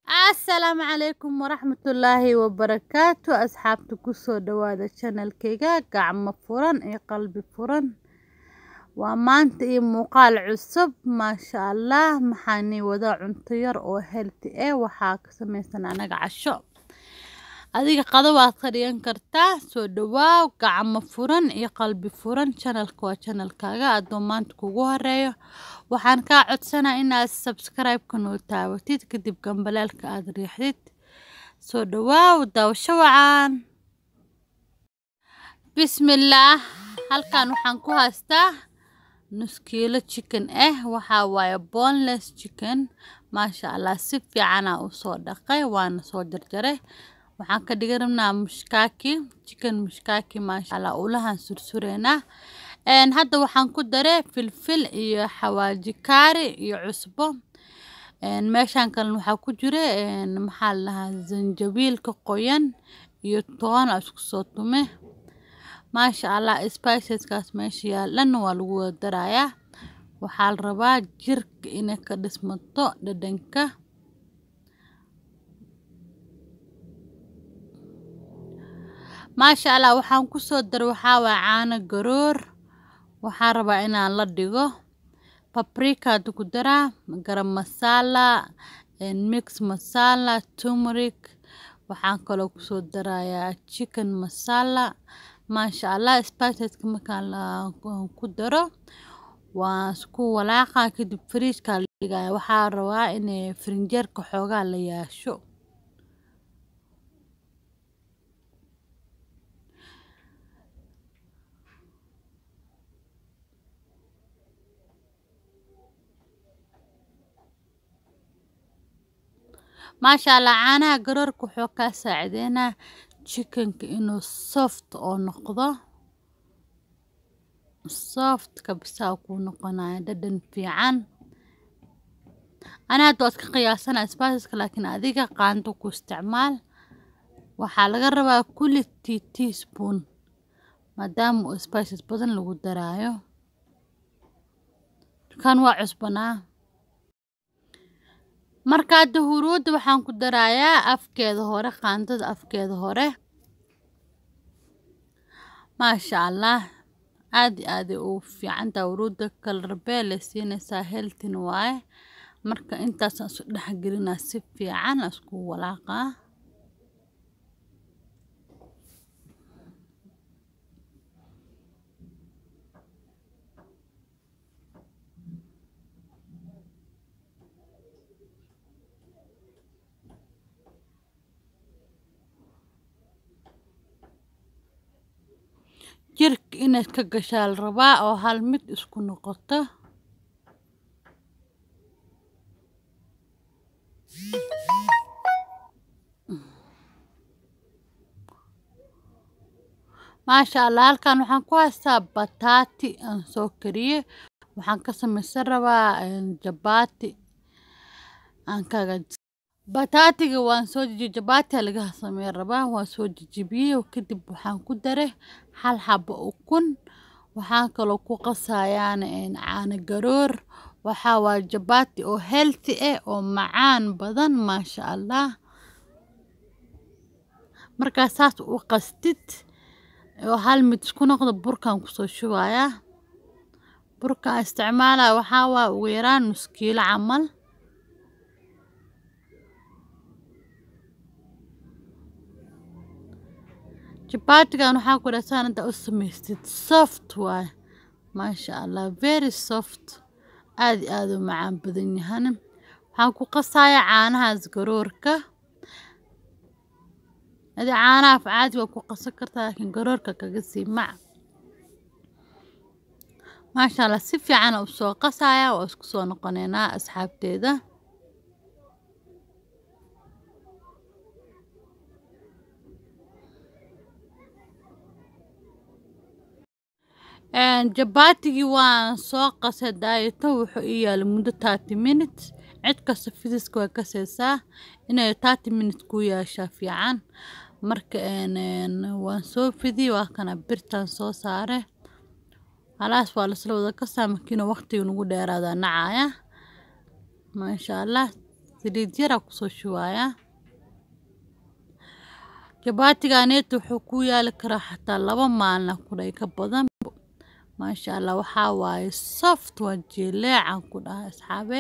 Asalaamu calaykum waraxmatullaahi wabarakaatu. Asxaabta, kusoo dhawaada channelkayga Gacmo Furan iyo Qalbi Furan. Waa maanta iyo muuqaal cusub, maasha Allah. Maxaani wadaa? Cunto yar oo healthy eh. Waxaa ka samaysan anaga casho, adiga qado waad ka dhigan kartaa. Soo dhawaaw, Gacmo Furan iyo Qalbi Furan channelka waa channelkaaga. Adoo maanta kugu horeeyo, waxaan kaa codsanaa inaad subscribe-ka noo taabatid, kadib gambaleelka aad riixdid. Soo dhawaaw, daawasho wacan. Bismillaah. Halkan waxaan ku haystaa nus kiilo chicken ah. Waxaa waaye boneless chicken, maasha Allah. Si fiicanaa usoo dhaqay, waana soo jarjaray. Waxaan ka dhigan rabnaa mushkaaki, chicken mushkaaki, maasha Allah. Ulahan sursureynaa. Hadda waxaan ku daray filfil iyo xawaaji kaari iyo cusbo. Meeshaan kalena waxaa ku jira, maxaa la dhahaa, zanjabiilka qoyan iyo toon aa isku soo tume, maasha Allah. Spiceskaas meesha yaal dhan waa lagu wada darayaa. Waxaa la rabaa jirka inay ka dhismato dhadhanka. Maasha Allah. Waxaan kusoo daray waxaa waaya caano garoor. Waxaan rabaa inaan la dhigo paprika hadda ku daraa, garam masala, mix masala, turmeric. Waxaan kaloo kusoo darayaa chicken masala, maasha Allah. Spiceska markaan ku daro, waan isku walaaqa, kadib fridge-ka la dhigaya. Waxaa rabaa inay frinjeerka xoogaa la yeesho. Maasha Allah. Caanaha garoorka wuxuu kaa saacideynaa chickenka inuu soft oo noqdo, soft kabisa kuu noqonaya, dhadhan fiican. Ana hadda waad ka qiyaasanaa spiceska, laakiin adiga qaando ku isticmaal. Waxaa laga rabaa kulli teaspoon, maadaama uu spices badan lagu daraayo. Kan waa cusbanaa. Marka hadda huruudda waxaan ku darayaa afkeeda hore, qaandada afkeeda hore, maasha Allah. Aad iyo aad ay ugu fiican tahay huruudda, kalar beel ay siinaysaa, healthy-na waaye. Marka intaasaan isu dhex gelinaa, si fiican isku walaaqaa. Jirka inaad ka gashaa la rabaa oo hal mid isku noqoto. Maasha Allah. Halkan waxaan ku haystaa bataati aan soo kariyey. Waxaan ka samaysan rabaa jabaati aan kaga. Bataatiga waan soo jijibiyey, jabaati laga sameyn rabaa. Waan soo jijibiyey, kadib waxaan ku daray hal xabo ukun. Waxaan kaloo ku qasayaan caano garoor. Waxaa waa jabaati oo healthy ah oo macaan badan, maasha Allah. Markaa saas u qastid oo hal mid isku noqdo, burkaan kusoo shubayaa. Burkaan isticmaalaya waxaa waa ugu yaraan nus kiilo camal. Jabaatigan waxaa ku dhasaan inta u samaystid, soft waay, maasha Allah, very soft, aad iyo aad u macaan badan yahan. Waxaan ku qasayaa caanahaas garoorka. Adi caanaha af caadi waa ku qasan kartaa, laakiin garoorka kaga sii mac, maasha Allah. Si fiican u soo qasaya, waa isku soo noqoneynaa, asxaabteeda. Jabaatigii waan soo qasay daayato, wuxuu ii yaalay muddo 30 minutes. Cid kasta fidiska way kasaysaa, inay 30 minutes ku yeeshaa fiican. Marka waan soo fidiyey, waa kana birtaan soo saaray. Halaas waa lasla wada kasaa, markiina waqtiga nagu dheeraada nacaya, maasha Allah. Saliid yaraa kusoo shubayaa. Jabaatiganeeto wuxuu ku yaali karaa xataa 2 maalin ku dhahay ka badan. Maasha Allah, waxaa waaye soft, waa jileecan ku dhahay asxaabe.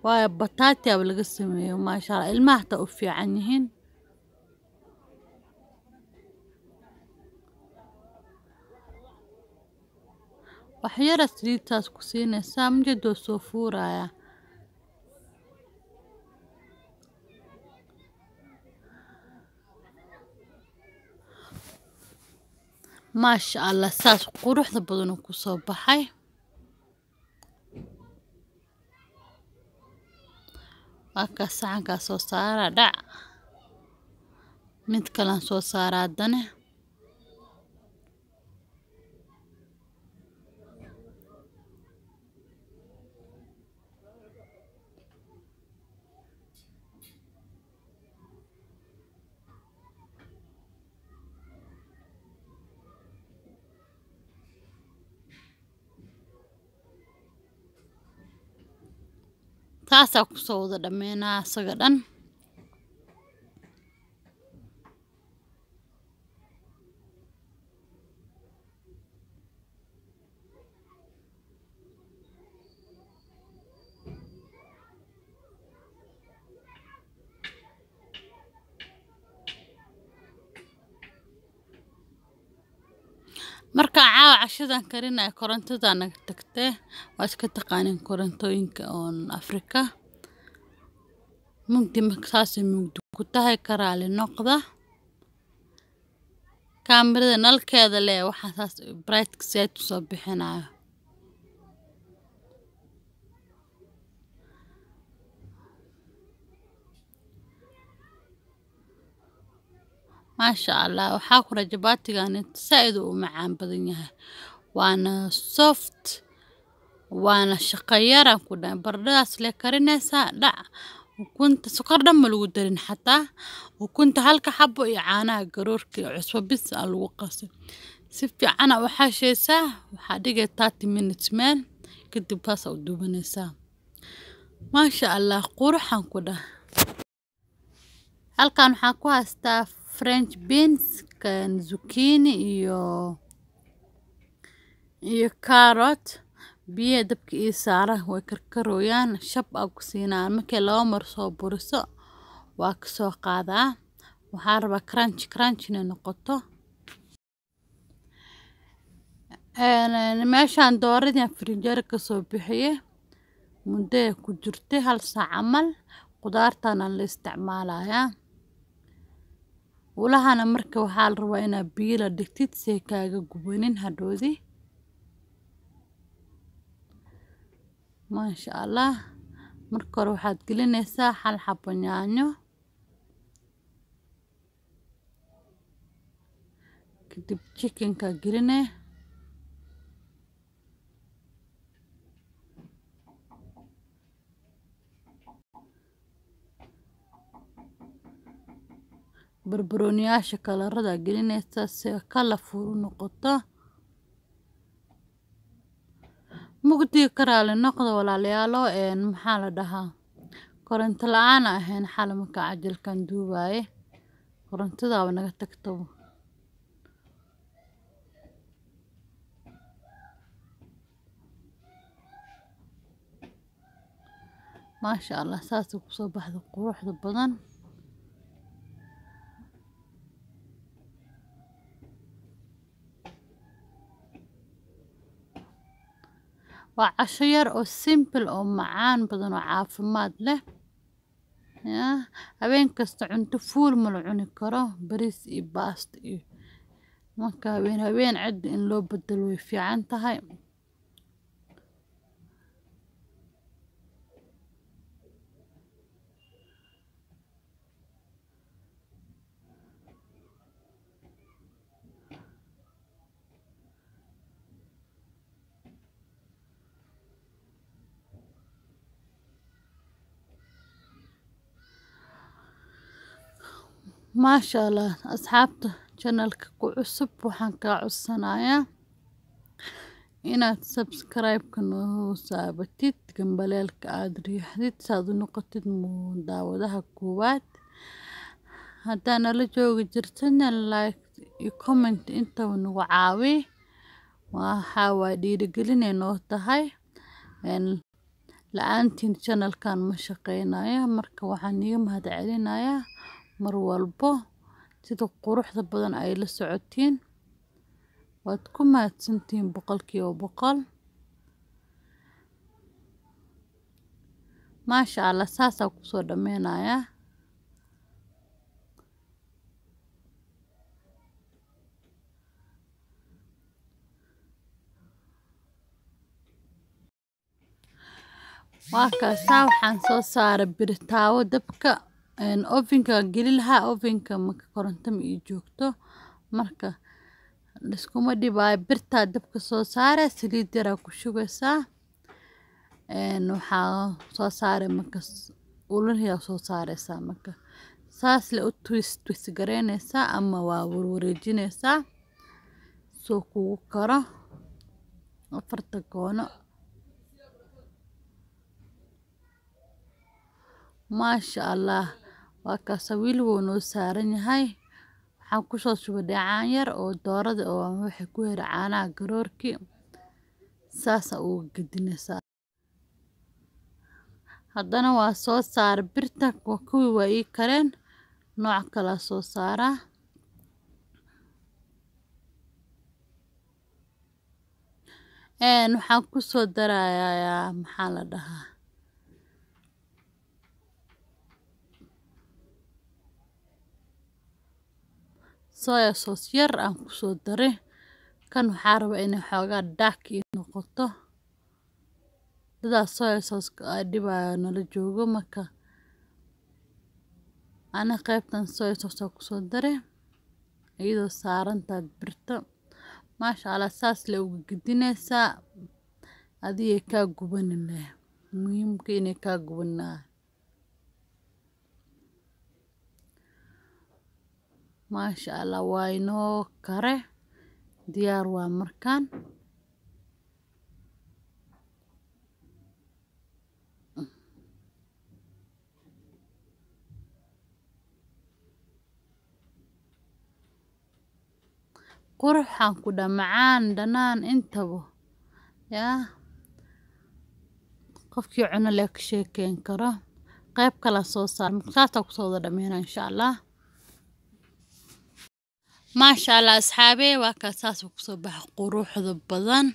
Waayo bataati aba laga sameeyo. Maasha Allah, ilmaha xataa u fiican yihiin. Wax yara saliidtaas ku siinaysaa, majeedoo soo fuuraya. Maasha Allah, saas quruxda badan uu ku soo baxay. Waa kaas, saxankaa soo saara dhac. Mid kalan soo saara haddana. Taasaa kusoo wada dhameynaa asaga dhan. Marka caawa cashadan karinaya, korontada naga tagtay. Waa iska taqaanin korontooyinka oon Afrika. Mugdi marka saasay mugdi ku tahay, ka raali noqda. Kaamirada nalkeeda leh waxaa saas bright zaid usoo bixinayo. Maasha Allah, waxaa ku dhahay jabaatigan saaid uu u macaan badan yahay. Waana soft, waana shaqo yaraan ku dhahay. Baradhadaas lee karinaysaa dhac. Ukunta sokor dhan ma lagu darin xataa. Ukunta halka xabo iyo caanaha garoorka iyo cusbo bis aa lagu qasay. Si fiican aa u xashaysaa, waxaa dhigay 30 minutes meel, kadib saas aa u duubanaysaa. Maasha Allah, quruxan ku dhahay. Halkan waxaan ku haystaa French beans, kan zucchini iyo carrot. Biyaha dabka ii saaran way karkarooyaan, shab aa ku siinaa. Markay 2 mar soo buriso waa ka soo qaadaa. Waxaa rabaa crunch crunch inay noqoto. Meeshaan dooradii aan firinjeerka ka soo bixiyay muddo ay ku jirtay 1 saac camal. Qudaartana la isticmaalayaa. Ulahana marka waxaa la rabaa inaad biyo la dhigtid si ay kaaga gubanin hadhoodii. Maasha Allah, marka hore waxaad gelinaysaa 1 xabo yaanyo. Kadib chickenka gelinee. Barbarooniyaasha kalarada gelinaysaa si colorful u noqoto. Mugdiga ka raali noqda walaalayaalo, maxaa la dhahaa, koronto la'aan ahayn xal marka cajalkan duubaye. Korontadaaba naga tagto. Maasha Allah, saasay kusoo baxda quruxda badan. Waa casho yar oo simple oo macaan badan oo caafimaad leh. Habeen kasta cunto fuul ma la cuni karo, bariis iyo baasto iyo marka habeen habeen cid in loo bedelo way fiican tahay. Maasha Allah, asxaabta channelka ku cusub waxaan kaa codsanayaa Inaad subscribe-ka noo saabatid, gambaleelka aad riixdid saad u noqotid daawadaha koowaad. Haddaa nala joogi jirtana, like iyo comment intaba nagu caawi. Waxaa waay dhiirigelinay noo tahay. La-aantiin channelkan ma shaqeynayo. Marka waxaan iiga mahad celinayaa mar walbo sida quruxda badan ay la socotiin. Waad ku mahadsantihiin 100%. Maasha Allah, saasaa kusoo dhameynayaa. Waa kaasaa, waxaan soo saaray biritaawo dabka ovenka geli lahaa. Ovenka marka koronto ma ii joogto, marka liskuma dhibaayo. Birtaa dabka soo saare, saliid yaraa ku shubeysaa. Waxaa soo saaray marka ulaliyaa soo saareysaa. Marka saas le u twist twist gareyneysaa ama waa warwareejineysaa soo kugu karo afarta goono. Maasha Allah, waa kaasa, wiil wuu noo saaran yahay. Waxaan kusoo shubay dheecaan yar oo doorada oo waxay ku heli caanaha garoorki. Saasa uga gedineysaa. Haddana waa soo saaray birta, kuwii waa ii kareen, nooc kalaa soo saaraa. Waxaan kusoo darayaa, maxaa la dhahaa, soya sauce yar aan kusoo daray. Kan waxaa rabaa inay xoogaa dark ii noqoto. Dadaa soya sauce ay dhibaayo nala joogo, marka ana qaybtan soya sauce aa kusoo daray iyadoo saarantahay birta. Maasha Allah, saas le uga gedineysaa, adigay kaa gubanin leh. Muhiimka inay kaa gubanaa. Maasha Allah, waa inoo kare, diyaar waa markaan. Quruxaan ku dha, macaan, dhanaan intaba yaa qofkii cuno lee ka sheekeyn karo. Qayb kala soo saar, saasaa kusoo wada dhameynaa insha Allah. Maasha Allah asxaabey, waa kaas, saas kusoo baxa quruxda badan.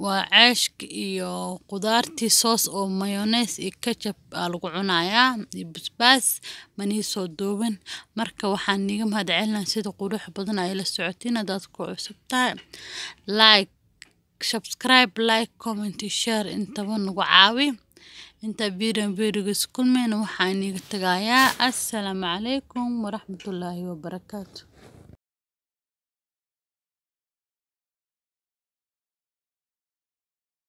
Waa ceeshka iyo qudaartii, sauce oo mayonnaise iyo ketchup aa lagu cunayaa iyo basbaas manii soo duubin. Marka waxaan niga mahad celinaa sida qurux badan ay la socotiin. Haddaad ku cusub tahay, like, subscribe, like, comment, share intaba nagu caawi. Inta video videoga kulmeyna, waxaan iiga tagayaa assalaamu calaykum waraxmatullaahi wabarakaatu.